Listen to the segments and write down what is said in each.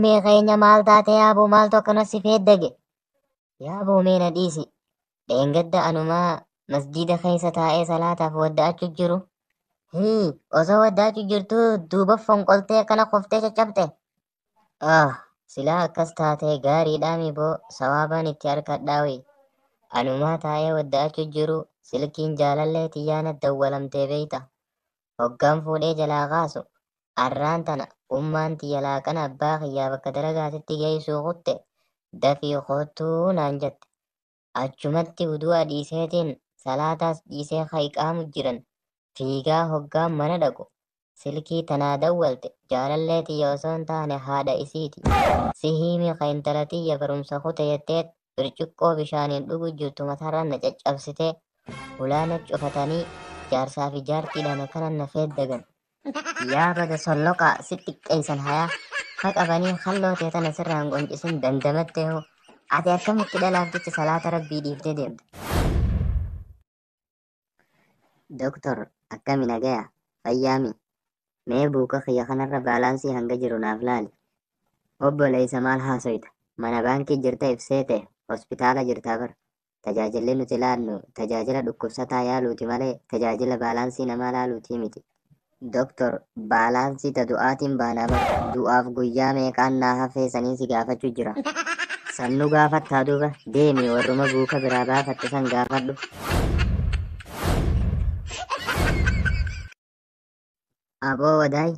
Ummii keenya maal taate yaaboo maaltu akkana si feeddage? Yaaboo mee na dhiisi. Dheengadda anumaa masjiida keessa taa'ee salaataaf wadda'achuu jiru. Hii, osoo wadda'achuu jirtuu duuba fonqoltee akkana kuftee caccabte. Ah, silaa akkas taatee gaariidhaa boo sawaabaan itti harkadhaawi. Anumaa taa'ee wadda'achuu jiru silkiin jaalallee xiyyaana dawwalamtee beeyta. Hoggaan fuudhee jalaa kaasu. Arraan tana ummaan tiyya laaqana abbaa kiyyaa bakka dalagaatitti geessuu kutte dafii koottuu naan jette. Achumatti wudu'a dhiiseetiin salaataas dhiisee hayiqaamu jiran fiigaa hoggaan mana dhaqu. Silkii tanaa dawwalte jaalallee tiyya osoo hin taane haadha isiiti. Si himi ka intala tiyya barumsa kute jettee birciqqoo bishaaniin dhugu jirtu mataarra na caccabsitee ulaana cufatanii jaarsaa fi jaartiidhaan akkana na feeddagan. Yaa bada solloqaa si xiqqeessan hayaa haqabanii halloo ta'e tana sirraan qoncisin dandamattee hoo ati akkamitti dhalaaf jecha salaata rabbii dhiiftee deemta. Doktor akkami nagaya fayyaami mee buuka kiyya kanarra baalaansii hanga jiru naaf laali. Obboleessa maal haasoyta mana baankii jirta ibsee ta'e hospitaala jirtaa bara. Tajaajilli nuti laannu tajaajila dhukkubsataa yaaluuti malee tajaajila baalaansii namaa laaluutii miti. Doktor baalaansii ta du'aatiin baanaa bara du'aaf guyyaa meeqaan naa hafee saniin si gaafachuu jira. Sannu gaafattaa duuba deemi warruma buuka biraa baafatte san gaafadhu. Aboo wadaay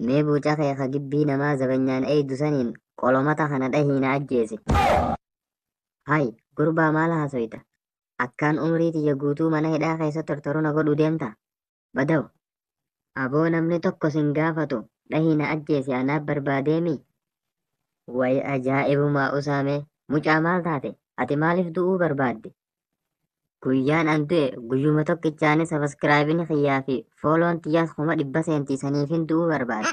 mee buuca kee ka gibbii namaa zabanyaan eeydu saniin qolomata kana dhahii na ajjeesi. Hay gurbaa maal haasoyta? Akkaan umrii tiyya guutuu mana hidhaa keessa tortoruu na godhuu deemta? Badaw. Aboo namni tokko sin gaafatu dhahii na ajjeesi anaaf barbaadeemi. Way ajaa'ibumaa usaame mucaa maal taate ati maaliif du'uu barbaadde? Guyyaan an du'e guyyuma tokkichaanis sabaskiraayibini kiyyaa fi fooloon tiyyaas 100,000 seentii saniifin du'uu barbaade.